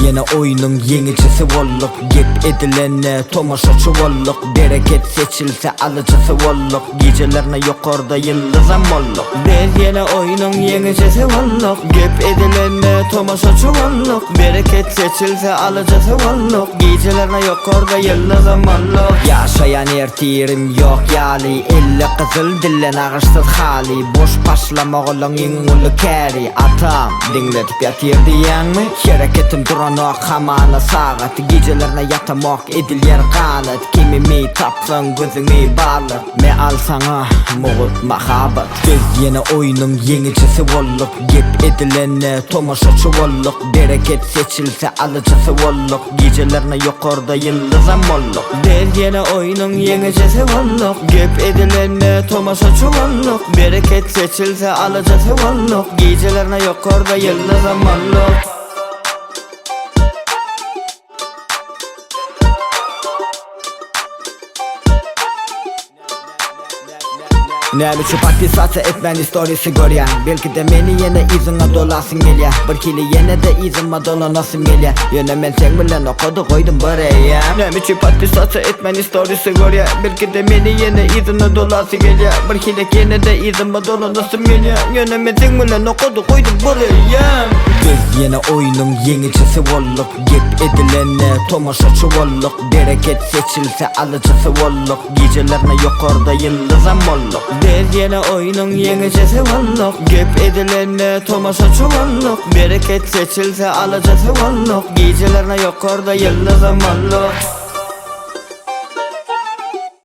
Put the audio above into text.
ýene oýnuň ýeňijisi bolduk Gep edilende tomaşaçy bolduk Bereket seçilse alyjysy bolduk Gijelerine ýokarda ýyldyzam bolduk Biz ýene oýnuň ýeňijisi bolduk Gep edilende tomaşaçy bolduk Bereket seçilse alyjysy bolduk Gijelerine ýokarda ýyldyzam bolduk Ýaşaýan ertirim ýok ýaly Elle gyzyl dille nagyşsyz haly Boş paşlamak olaň iň uly käri Atam, diňledip ýatyr diýýäňmi? Hereketim duranok hamana sagat Gijelerine ýatamok edilýär ganat Kimimi tapsaň gözüňi barlat Me al saňa mugut mahabat Biz ýene oýnuň ýeňijisi bolduk Gep edilende tomaşaçy bolduk Bereket seçilse alyjysy bolduk Gijelerine ýokarda ýyldyzam bolduk Biz ýene oýnuň ýeňijisi bolduk Gep edilende tomaşaçy bolduk Bereket seçilse alyjysy bolduk Gijelerine ýokarda ýyldyzam bolduk. Näme üçin podpisatsa etmän istorisi görýäň Belki-de meni ýene yzyňa dolasyň gelýä Birhili ýene-de yzyma dolanasym gelýä Ýöne men seň bilen okady goýdum bir eýýäm Näme üçin podpisatsa etmän istorisi görýä Belki-de meni ýene yzyna dolasy gelýä Birhili ýene-de yzyma dolanasym gelýä Ýöne men seň bilen okady goýdum bir eýýäm Biz ýene oýnuň ýeňijisi bolduk Gep edilende tomaşaçy bolduk Bereket seçilse alyjysy bolduk Gijelerine ýokarda ýyldyzam bolduk. Biz ýene oýnuň ýeňijisi bolduk Gep edilende tomaşaçy bolduk Bereket seçilse alyjysy bolduk Gijelerine ýokarda ýyldyzam bolduk.